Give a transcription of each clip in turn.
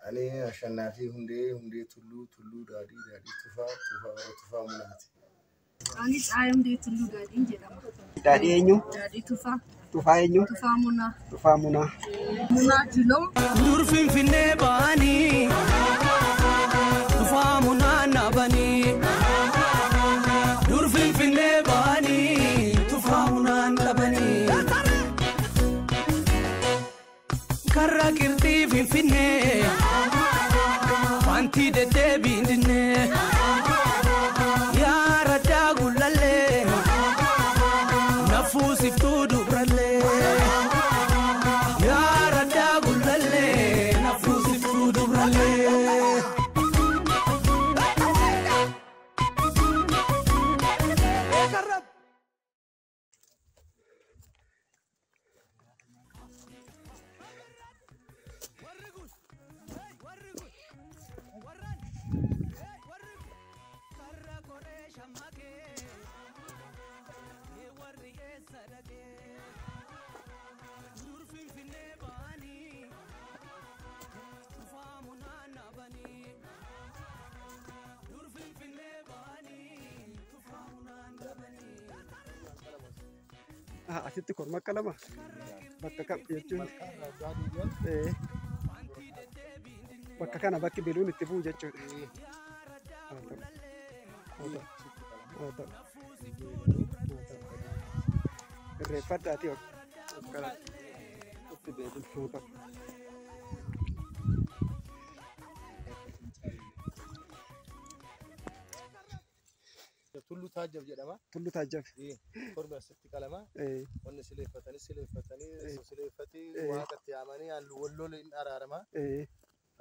Ani Ashannaa fi Hundee, Hundee Tulluu, Tulluu Daadhii, Daadhii Tufaa, Tufaa warra Tufaa Munaati. Ani Caayee Hundee Tulluu Daadhiin jedhama. Daadhii eenyu? Daadhii Tufaa. Tufaa eenyu? Tufaa Munaa. Tufaa Munaa. Munaa Juloo. Dur Finfinnee ba'anii Tufaa Munaa nabanii. Dur Finfinnee ba'anii Tufaa Munaa nabanii. Karra qirxii Finfinnee wanti deddeebiin dinnee yaa raddaa gullallee nafuusiftuu dubrallee. Yaa raddaa gullallee nafuusiftuu dubrallee. Asitti korma akka lama bakka kam jechuun bakka kana bakki biluun itti bu'u jechuudha. Haa ta'u. Haa ta'u. Haa ta'u. Haa ta'u. Irreeffadhaatii of kana itti beekun. Haa ta'u. Tulluu Taajjab jedhama. Tulluu Taajjab. Kormi asitti qalama. Wanni sileeffatanii sileeffatanii sileeffatii waaqatti yaamanii halluu wal hin araarama.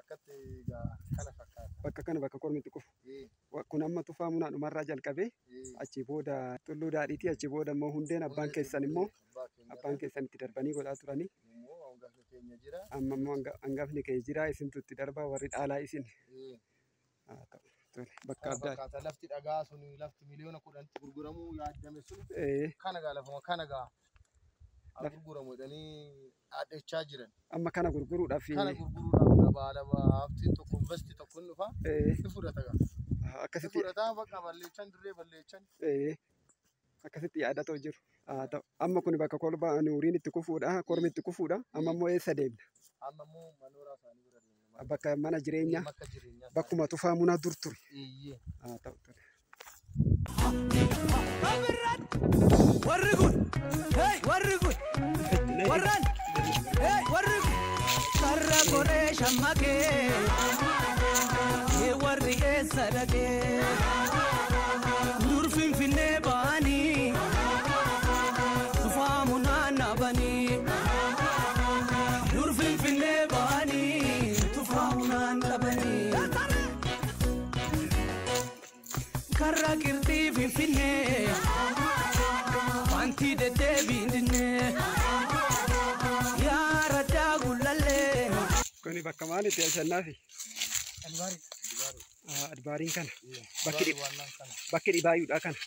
Akkatti egaa kana fakkaata. Bakka kana bakka kormi itti qufu. Kun amma Tufaa Munaa dhumarraa jalqabee achii booda Tulluu Daadhiitii achi booda immoo Hundeen abbaan keessan immoo abbaan keessan itti darbanii godhaa turanii. Immoo hangafni keenya jira. Amma immoo hangafni kee jira isintu itti darbaa warri dhaalaa isin. Haa ta'u. Tole bakka Kana addaa. fakkaata lafti dhagaa sun lafti miliyoona 10tti gurguramuu yaaddame sun kana gaa lafuma kana gaa haa gurguramu jedhanii dhaadhechaa jiran. Amma kana gurguruudhaaf Kana gurguruudhaaf gabaa lafa haftiin tokko investi tokko hin dhufa. Ni fudhata gaa. Ni akkasitti fudhata bakka balleechan dirree balleechan. Akkasitti yaadatoo jiru. Haa ta'u. Amma kun bakka kolba nuuriin itti kufuudha, kormi itti kufuudha. Amma immoo eessa deemna? Amma immoo manooraa isaanii bira deemna. Bakka mana jireenyaa. Bakka jireenyaa. Bakkuma Tufaa Munaa dur ture. Eeyyee. Haa ta'u tole. Warri kun, hey, warri kun, warran, hey, warri kun, karra koree shammakee, hey, warri eessa dhaqee, dur Finfinnee ba'anii, Tufaa Munaa nabanii, dur Finfinnee ba'anii, Tufaa Munaa dhabanii. Karra qirxii Finfinnee. Wanti deddeebiin dinnee yaa raddaa gullallee. Kuni bakka maaliiti Ashannaafi? Adbaariin kana. Bakki Waan kana. Bakki dhibaayyuudha kana.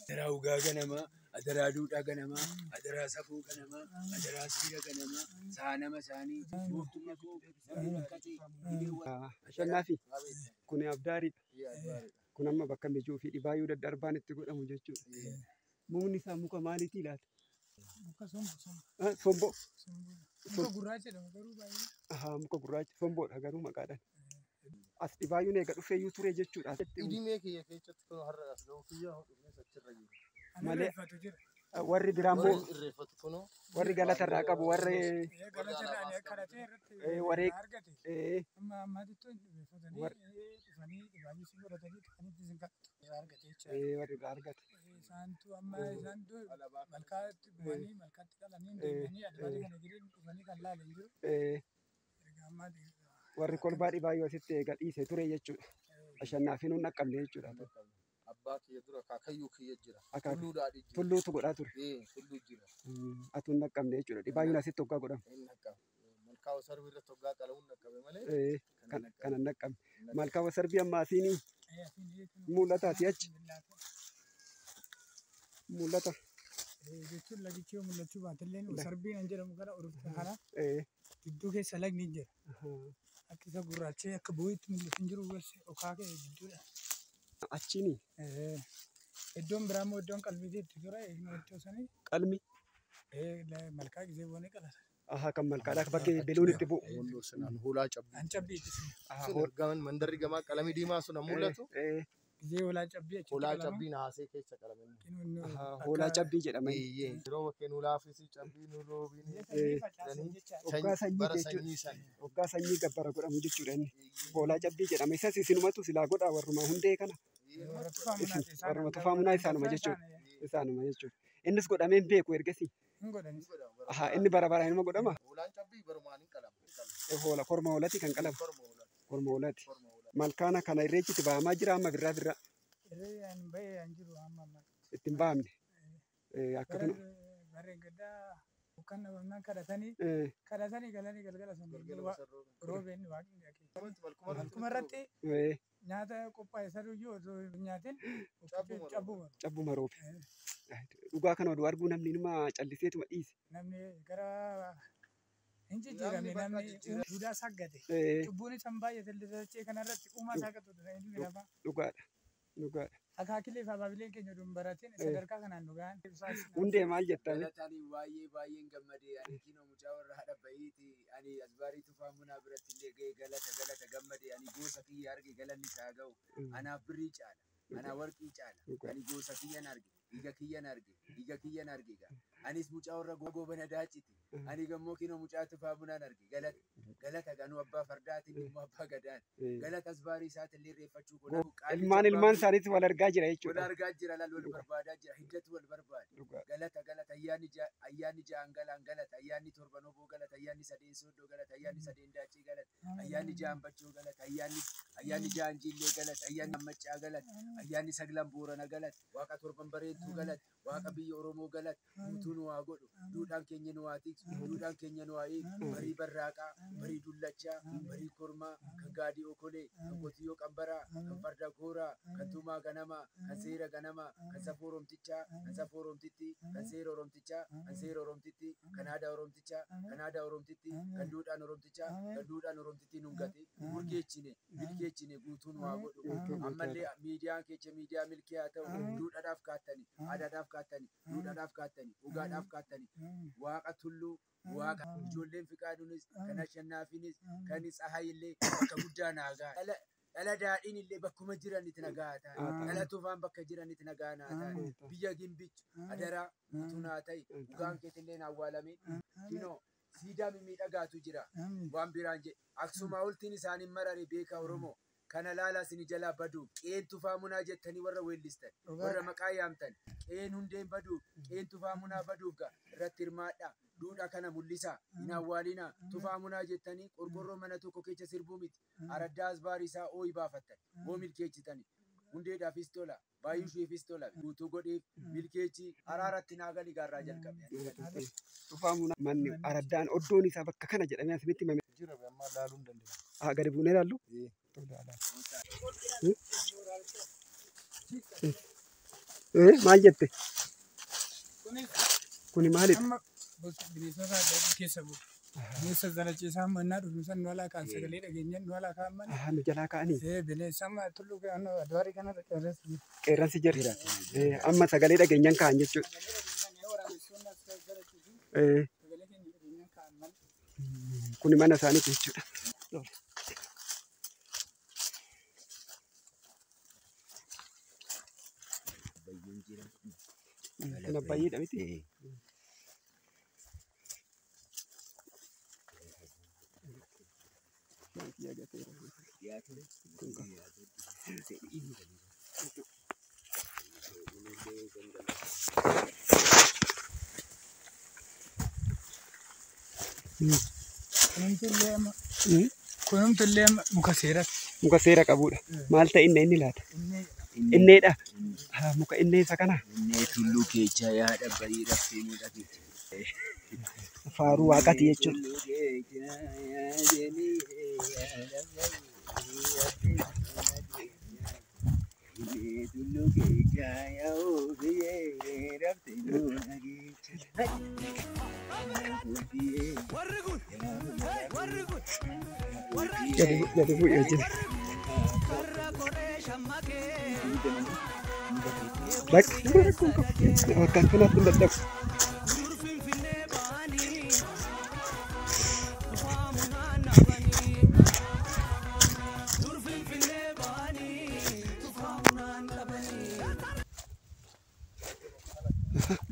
Adaraa dhugaa ganamaa, adaraa duudhaa ganamaa, adaraa safuu ganamaa, adaraa siira ganamaa, saanama isaanii, gooftummaa koo namni rakkate dhibee Ashannaafi kun abdaariidha. Kun amma bakka mijuu fi dhibaayyuu daddarbaan itti godhamu jechuudha. Mukni isaa muka maaliitii laata? Muka sombo sombo. Somboo. Muka gurraacha jedhama garuu baay'ee. Ahaa, muka gurraacha somboodha garuu maqaadhaan. As dhibaayyuun eega dhufeeyyuu ture jechuudha. Idimee kiyya keessatti kun har'a as ga'u kiyya dhufnes achirra jiru. Kan Malee- irreeffatu jira. Warri biraa immoo Warri irreeffatu kunoo warri galatarraa qabu warri Galata irraa kadhatee irratti argate. Amma ammaatitti irreeffatanii dhufanii dhibaayyuu si godhatanii kanitti isin kadhatu irraa argate jechaadha. Warri irraa argate. Isaantu amma isaan malkaatti bu'anii malkaatti qalanii deemanii adabaatii kana jiran dhufanii kan laalan jiru. Erga ammaa Warri kolbaa dhibaayyuu asitti eega dhiise ture jechuudha. Ashannaafiin hin dhaqqabne jechuudha. Abbaa kiyya dura akaakayyuu kiyya jira. Akaakayyuu. Tulluu Daadhii jira. Tulluutu godhaa ture. Tulluu jira. Atu hin dhaqqabne jechuudha. Dhibaayyuun asitti hoggaa godhama. Inni dhaqqabe. Malkaa sarbii irratti hoggaa qalamuun dhaqqabe malee Kan hin dhaqqabne. Malkaa wasarbii amma asiinii Mul'ataati achi. Mul'ata. Jechuun lagichi yoo mul'achuu baatellee sarbiin kan jedhamu kana urufta kana gidduu keessa lagni jira. Akka isa gurraachee akka boo'itti mul'atu hin jiru okaa ka'e gidduudha. Achiini? Iddoon biraa immoo iddoon qalmiitii itti ture iddoo sanii. Qalmi? Malkaa gisee bu'anii qalata. Ahaa kan malkaadhaa bakki biluun itti bu'u. Hoolaa cabbii. An cabbiiti. Sun mandarri gamaa qalamii diimaa sun mul'atu. Gisee hoolaa cabbii achitti Hoolaa qalama. cabbii naasee keessa qalame. Hoolaa cabbii jedhama. Yeroo bakkee nu laafisi cabbii nu roobini. Hoggaa sanyii Bara jechuudha. sanyii sani. Hoggaa sanyii gabbara godhamu jechuudha inni. Hoolaa cabbii jedhama. Isas isinumatu silaa godhaa warruma hundee kana. Warruma tufaa munaa isaanuma jechuudha. Isaanuma jechuudha. Innis godhamee hin beeku ergasii. Hin godhanis. Ahaa inni bara baraan inuma godhama. Hoolaan cabbii barumaan hin qalama. Hoola korma hoolati kan qalamu. Korma hoolati. Malkaana kana irreechitti ba'amaa jira amma birraa birraa. Irree an ba'ee an jiru amma amma. Itti hin ba'amne. Akka kana. Barreen gaddaa dukkan dhabamnaan kadhatanii kadhatanii galanii galgala sun roobeen waaqni dhaqee. Malkuma irratti nyaata qophaa'e saduyyuu osoo hin nyaatin cabbuma. Cabbuma roobe. Dhugaa kana oduu arguu namni inuma calliseetuma dhiise. Namni gara hin jijjiirame namni duudaa saggate. Cubbuun isaan baay'ate dachee kanarratti uumaa isaa qatu ilmi namaa. Dhugaadha. Dhugaadha. Akaakilee fi abaabileen keenya oduu hin baratin sadarkaa kanaan dhugaan. Hundee maal jettan? Galataan baay'ee baay'een gammadee ani kinoo mucaa warra haadha bahiiti ani asbaarii tufaa munaa biratti illee ga'e galata galata gammadee ani gosa kiyya arge galanni isaa ga'u anaaf birrii caala anaa warqii caala ani gosa kiyyan arge dhiiga kiyyan arge dhiiga kiyyan arge anis mucaa warra goobana daaciti ani gammoo kinoo mucaa tufaa munaan arge galata galata ganuu abbaa fardaatiin immoo abbaa gadaan galata asbaarii isaatiin irreeffachuu godhamu. Ilmaan ilmaan isaaniitti wal argaa jira jechuudha. Wal argaa jira laal wal barbaadaa jira hiddatu wal barbaada. Galata galata ayyaanni ja'an galaan galata ayyaanni torban oboo galata ayyaanni sadeen sooddoo galata ayyaanni sadeen daacii galata ayyaanni ja'an bachoo galata ayyaanni ja'an jiillee galata ayyaanni ammacaa galata ayyaanni saglan boorana galata waaqa torban bareentuu galata waaqa biyya oromoo galata guutuu nu haa godhu duudhaan keenya nu haa tiksu duudhaan keenya nu haa eegu barii barraaqaa barii dullachaa barii kormaa kan gaadii okolee kan qotiyyoo qambaraa kan farda kooraa kan tumaa ganamaa kan seera ganamaa kan safuu oromtichaa kan safuu oromtittii kan seera oromtichaa kan seera oromtittii kan aadaa oromtichaa kan aadaa oromtittii kan duudhaan oromtichaa kan duudhaan oromtittii nun gate murgeechine milkeechine guutuu nu haa godhu ammallee miidiyaan keenya miidiyaa milkii haa ta'u duudhaadhaaf kaattani aadaadhaaf kaattani duudhaadhaaf kaattani dhugaadhaaf kaattani waaqa tulluu waaqa ijoolleen fiqaaduunis kan ashannaafiinis kan tsahayillee bakka guddaa naa ga'a. Dhala daadhiin illee bakkuma jiranitti nagaa ta'an. Dhala tufaan bakka jiranitti nagaa naa ta'an. Biyya gimbichu adaraa utuu naa ta'e dhugaan keetillee awwaalame. Kinoo siidaa mimmiidhagaatu jira. Waan biraan jedhe Aksumaa oltiin isaanii marare beekaa Oromoo. Kana laalaa isin jalaa baduuf qeen tufaa munaa jettanii warra weellistan warra maqaa yaamtan qeen hundeen baduuf qeen tufaa munaa baduuf ga irratti hirmaadhaa duudhaa kana mul'isaa hin awwaalinaa tufaa munaa jettanii qorqorroo mana tokko keessa sirbuu miti araddaa asbaarii isaa ooyi baafattan hoo milkeechitani hundeedhaafis tola baay'ishuufis tola guutuu godheef milkeechi araaratti naa gali gaarraa jalqabe. Tufaa munaa manni araddaan oddoon isaa bakka kana jedhamee asinitti himame. Jira ammaa laaluu hin dandeenye. Gadi buunee ilaallu? Maal jette? Kuni maalidha? Bineensota adda addaa keessa bu'u. Bineensa zalachiisaa mannaa dhufnu nu alaa kaan sagalee dhageenyaan nu alaa kaan mana. Nu jalaa kaa'anii? Bineensa amma tulluu adwaarii kanarra qeerransi jira. Qeerransi jira. Amma sagalee dhageenyaan kaa'an jechuudha. Kuni mana isaaniiti jechuudha. Kun abbayyiidha miti? Kunumtillee muka seeratti. Muka seera qabudha. Maal ta'e inni inni laata? Inneedha. Muka innee isa kana. Innee tulluu keechaa yaada barii raffee mul'ate. Faaruu waaqati jechuudha. Gadi bu'ee jira. Bakka bakka kanatti hin dadhabu.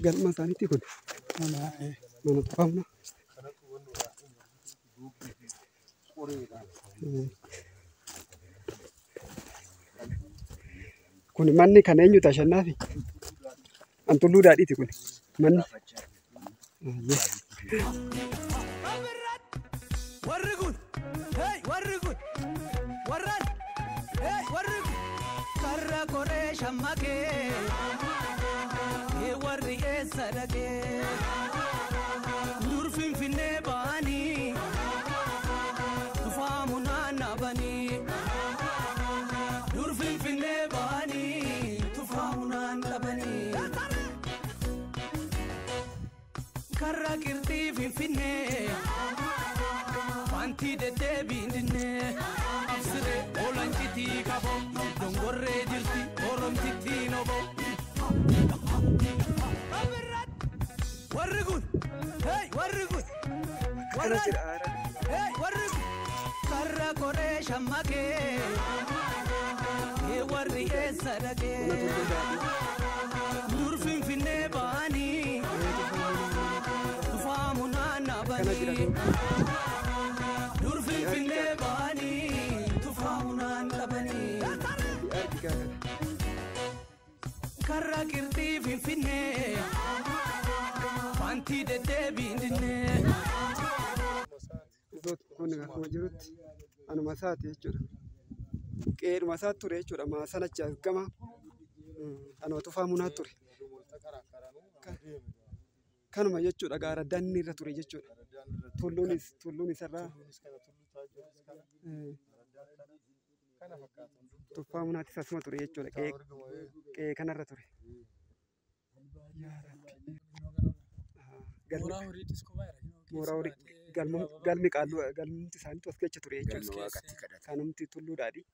Galma isaaniitti kun mana tufaamna. Kun manni kan eenyuti Ashannaafi? Kan Tulluu Daadhiiti kun manni. Warri kun, hey, warri kun, warraan, hey, warri kun, karra koree shammakee, ee warri eessa dhaqee, dur Finfinnee ba'anii, tufaamu naannabanii, dur Finfinnee ba'anii, tufaamu naannabanii. Karra qirxii Finfinnee. Wanti deddeebiin dinnee absiree olancitii qabo dongorree jirti oromtittiin obo. Warri kun, hey, warri kun, warraan, hey, warri kun, karra koree shammakee, ee warri eessa dhaqee, dur Finfinnee ba'anii, tufaamu naannabanii. Dur Finfinnee ba'anii tufaamunaan dhabanii. Karra qirxii Finfinnee wanti deddeebiin dinnee. Kun akkuma jirutti anuma isaati jechuudha. Qe'eedhuma isaatti ture jechuudha. Maasaan achi as gama anuma tufaamunaa ture. Kanuma jechuudha gaara danni irra ture jechuudha. Tulluun isarraa tufaamunaattis asuma ture jechuudha. Qe'ee kanarra ture. Mooraa horii galmi qaalluu galmumti isaaniitu as keessa ture jechuudha. Kanumti Tulluu Daadhii.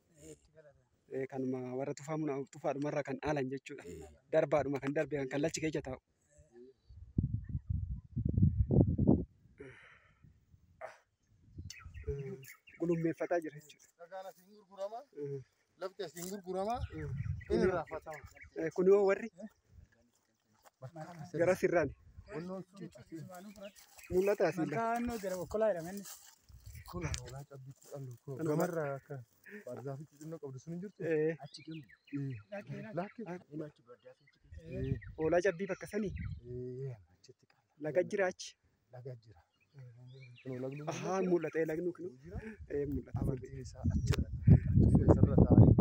Kanuma warra tufaadhumarraa kan dhaalan jechuudha. Darbaadhuma kan darbe kan kallachi keessa taa'u. Gulummeeffataa jira jechuudha. Dhagaan asiin gurgurama. Lafti asiin gurgurama. Inni irraanfatama. Kun yoo warri gara sirraan mul'ata asiin. Malkaa jira okkolaa jedhama inni. Kun hoolaa cabbii kudhan gamarraa akka baarzaafii xixinnoo qabdu sun hin jirtu. Lakkee. Hoolaa cabbii bakka sanii Achitti qaba. laga jira achi. Laga jira. Ahaa mul'ata lagnu kun mul'ata. Amantiin isaa achirra sirra taa'anii.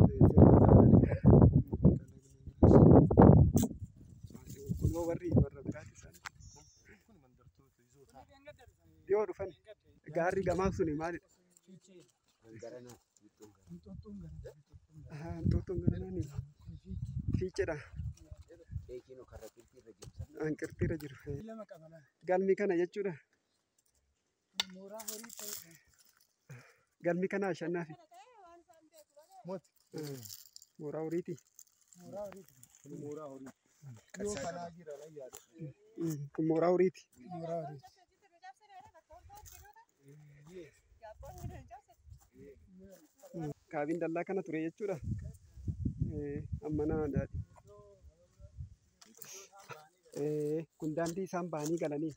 Kun warri warra biraati isaan. Dhiyoo dhufan gaarri gamaa suni maalidha? Inxooxxoon garanaa fiicheedha. Qirxiirra jiru. Galmi kana jechuudha. Galmi kana Ashannaafi. Mooraa horiiti. Kun mooraa horiiti. Kaabiin dallaa kana ture jechuudha. Amma naadha. Kun daandii isaan bahanii galanii.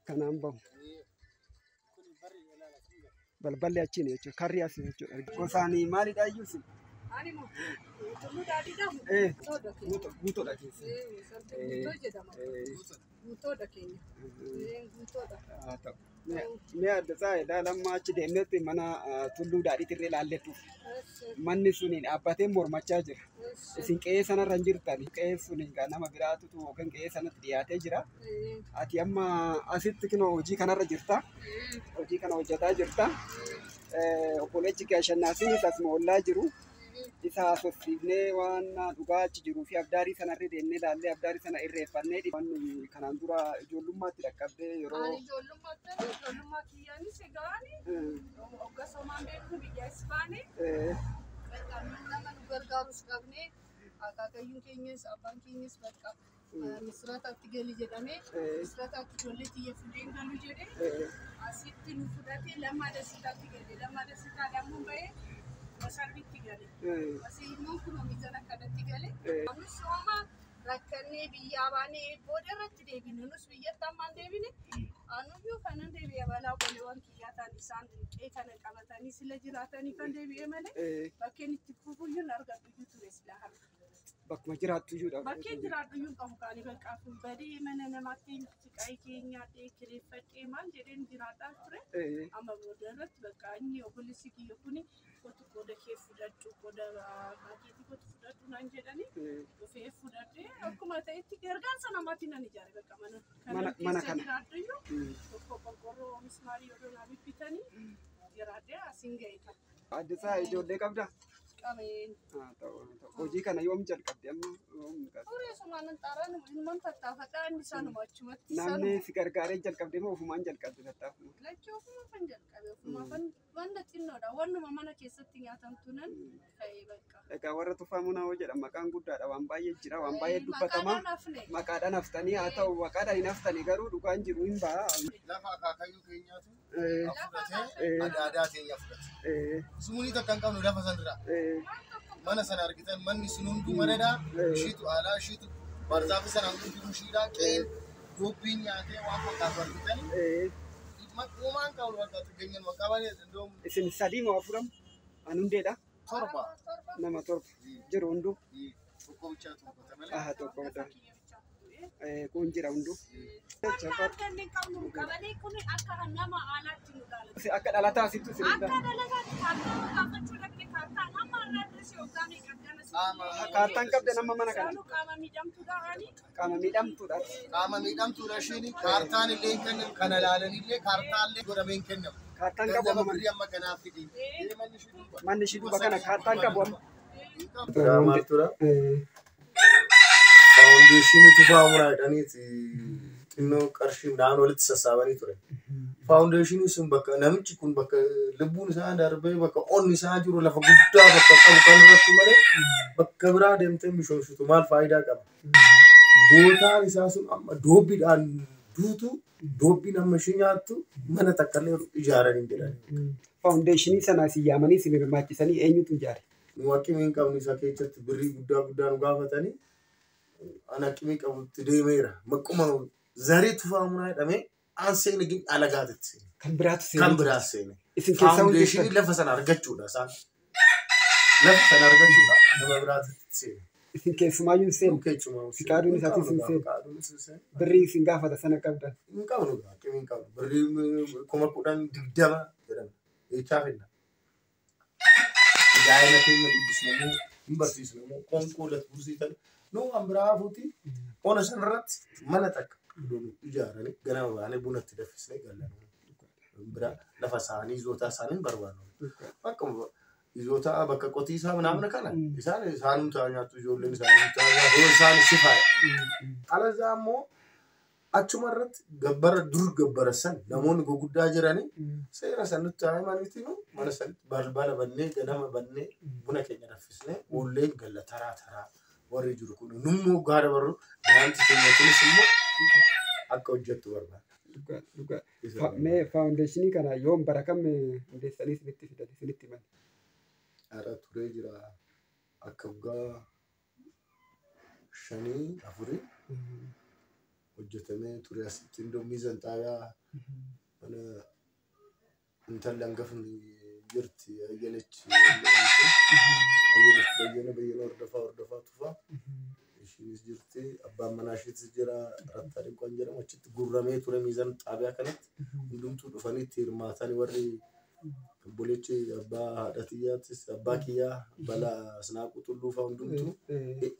Kanaan bahu. Balballi achiin jechuudha. Karri asii jechuudha. Gosaan maalidha iyyuu? Ani moo Tulluu Daadhiidha moo? Guutoodha keessa. Guutoo jedhama. Guutoodha keenya. Guutoodha. Mi'a adda isaa ilaalammaa achi deemnetti mana Tulluu Daadhiitirra ilaalletu. Manni suni dhaabbatee mormachaa jira. Isin qe'ee sanarra hin jirtan. Qe'ee suni nama biraatu yookiin qe'ee sanatti dhiyaatee jira. Ati amma asitti kunoo hojii kanarra jirta. Hojii kana hojjetaa jirta. Obboleechi kee Ashannaasiinis asuma ollaa jiru. Isa haasofsiifnee waan dhugaa achi jiruu fi abdaarii sanarra deemnee ilaallee abdaarii sana irreeffannee waan kanaan dura ijoollummaatti dhaqqabdee yeroo. Ani ijoollummaatti ijoollummaa kiyyaanis egaani hoggasomaan beeknu biyya Ispaanii nama nu gargaarus qabnee akaakayyuun keenyas abbaan keenyas bakka misirataatti gali jedhamee misirataatti ijoollee xiyya fudheen galu jedhee asitti nu fudhatee lammaa dasitaatti gale lammaa dasitaa lammuun bahee masarbitti gale. Asii immoo kunoo miizana kanatti gale. Nus sooma rakkannee biyyaa baanee booda irratti deebine nus biyyatti ammaan deebine anuyyuu kanan deebi'e balaa obboleewwan kiyyaa ta'an isaan qe'ee kana qabatanii sila jiraatanii kan deebi'e malee bakkeen itti fufuyyuu hin argadhu ture sila har'a. Bakkuma jiraattu iyyuu Bakkeen jiraadhu iyyuu qabu kaanii bakka badee mana namaatti siqaayii keenya kireeffadhee maal jedheen jiraadhaa ture. Amma booda irratti bakka inni obboleessi kiyya kuni qotu qooda kee fudhadhu qooda kaakeetii qotu fudhadhu naan jedhani dhufee fudhadhee akkuma ta'etti gargaarsa namaatiin nan ijaare bakka mana Mana keessa kana. jiraadhu iyyuu tokko qorqorroo mismaarii odoo naa bibbitanii jiraadhee asiin ga'e kan Addisaa ijoollee qabdaa? qabeen. Hojii kana yoom jalqabde amma yoom qabde? Suuraa sumaan xaaraan ilmaan tattaafadhaa inni isaanuma achumatti Namni si gargaaree jalqabde moo ofumaan jalqabde tattaafuma? Lachuu ofumaafan jalqabe ofumaafan wanta xinnoodha wannuma mana keessatti nyaatamtu nan ka'ee bakka. Egaa warra Tufaa Munaa hoo jedhan maqaan guddaadha waan baay'ee jira waan baay'ee dubbatama. Maqaadhaan hafne. Maqaadhaan haftanii haa ta'u maqaadhaan hin haftanii garuu dhugaan jiru hin ba'a. Lafa akaakayyuu keenyaatu fudhatee adaadaa keenya fudhate. Sumuunii takka hin qabnu lafa sanarraa. Mana sana argitan manni sun hunduu manaadha. Ishiitu alaa ishiitu barzaafi sana hunduu ishiidha. Qe'een dubbiin nyaatee waan fakkaatu argitan. Uumaan qabu fakkaatu keenyan maqaa baay'ee danda'u. Isin sadii moo afuram? An hundeedha. Torba. Nama torba jiru hunduu. Tokko bichaatu uffata malee. Aha tokko bitaa. Kun jira hunduu. Akka inni qabnu qabalee kun akka nama alaatti nu ilaala. Akka dhalataa asittu isin Akka dhalataatti kaartaa gaafachuu dhaqne kaartaan amma irraa dirree hoggaa meeqa gana Kaartaan qabde nama mana kana. Saanuu qaama miidhamtuudha ani. Qaama miidhamtuudha. Qaama miidhamtuudha ishiin kaartaan illee hin kennamu. Kana ilaalan illee kaartaan illee godhamee hin kennamu. Kaartaan qabu Ganzaba amma birrii amma kanaaf fidi. Manni ishii duuba. manni ishii duuba kana kaartaan qabu amma. Maal tura? Faawundeeshinii Tufaa Munaa jedhaniiti xinnoo qarshii midhaan walitti sassaabanii ture. Faawundeeshinii sun bakka namichi kun bakka lubbuun isaa darbee bakka onni isaa jiru lafa guddaa bakka qabu kan irratti malee bakka biraa deemtee mishoomsitu maal faayidaa qaba? Bootaan isaa sun amma doobbiidhaan duutu doobbiin amma ishee nyaattu mana takka illee ijaaranii jedhani. Faawundeeshinii sana si yaamanii si hirmaachisanii eenyutu ijaare? Nu haqqimii hin qabnu isa keessatti birrii guddaa guddaa nu gaafatanii an haqqimii qabutti deemeera. Maquma zarii Tufaa Munaa jedhamee an seene gin alagaatitti seene. Kan biraatu seene. Kan biraas seene. Isin keessaa Faawundeeshinii hundeessan. lafa sana argachuudha isaan. Lafa sana argachuudha nama biraatitti seene. Isin keessumaayyuu hin seenne. Keessumaa Fiqaaduun isaatis hin seene. Fiqaaduun isaatis hin seene. Birrii isin gaafata sana qabdan. Hin qabnu haqqimii hin qabnu. Birrii 10,020 jedhama. Jechaa finna. Daa'ima keenya guddisnu immoo hin barsiisnu immoo qoonqoo latuusiitan nu waan biraa hafuuti ona sanarratti mana takka ijaaranii ganama baanee bunatti danfisnee gallan. Biraa lafa isaanii izootaa isaanii hin barbaannu. Bakka izootaa bakka qotiisaa naamna kana isaan isaanumtaa nyaattu ijoolleen isaanumtaa nyaatu isaan si faaya. Alazaa immoo achuma irratti gabbara dur gabbara san namoonni gurguddaa jiranii seera sanitti himaniitiin mana sanitti balbala bannee ganama bannee buna keenya danfisnee oollee galla taraa taraa warri jiru kun nummoo gaara barru daanti keenya kunis immoo akka hojjettu barbaada. Dhugaa. Mee faawundeeshinii kana yoom bara kam hundeessanii isinitti fidan isinitti himan? Hara turee jira akka waggaa 5 4 hojjetamee ture asitti iddoo miizan xaayaa mana intalli hangafni jirti Ayyalech jedhamti. Ayyalech Bayyana Bayyana hordofaa hordofaa tufaa. Ishiinis jirti abbaan manaa ishiitis jira Rattaa Dinqoon jedhamu achitti guurramee ture miizan xaabiyaa kanatti hundumtuu dhufanii itti hirmaatanii warri obboleechi abbaa haadha xiyyaattis abbaa kiyyaa balaa Asnaaquu Tulluu fa'aa hundumtuu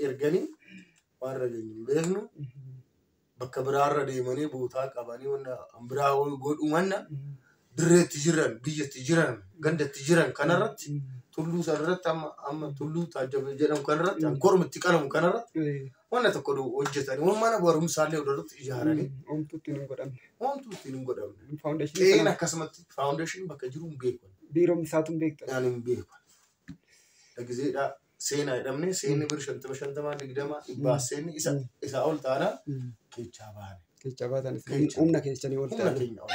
erganii waan irra geenyu hin beeknu bakka biraarra deemanii bootaa qabanii wanna biraa godhu manna Dirreetti jiran, biyyatti jiran, gandatti jiran kanarratti tulluu sanarratti amma tulluu taajjaba jedhamu kanarratti kormi itti qalamu kanarratti wanna tokko hojjetanii mana barumsaallee irratti ijaaranii Homtuu ittiin hin godhamne. Homtuu ittiin hin godhamne. Faawundeeshinii Qe'een sana akkasumatti faawundeeshinii bakka jiru hin beeku. Biiroon isaatu hin beektu. Ani hin beeku. Gizeedhaa seenaa jedhamne seenni bir 50 50 20 dhibbaa seenni isa isaa ol taanaan keechaa baane. Keechaa baatan Keechaa. humna keessanii ol Humna ta'an. keenya ol.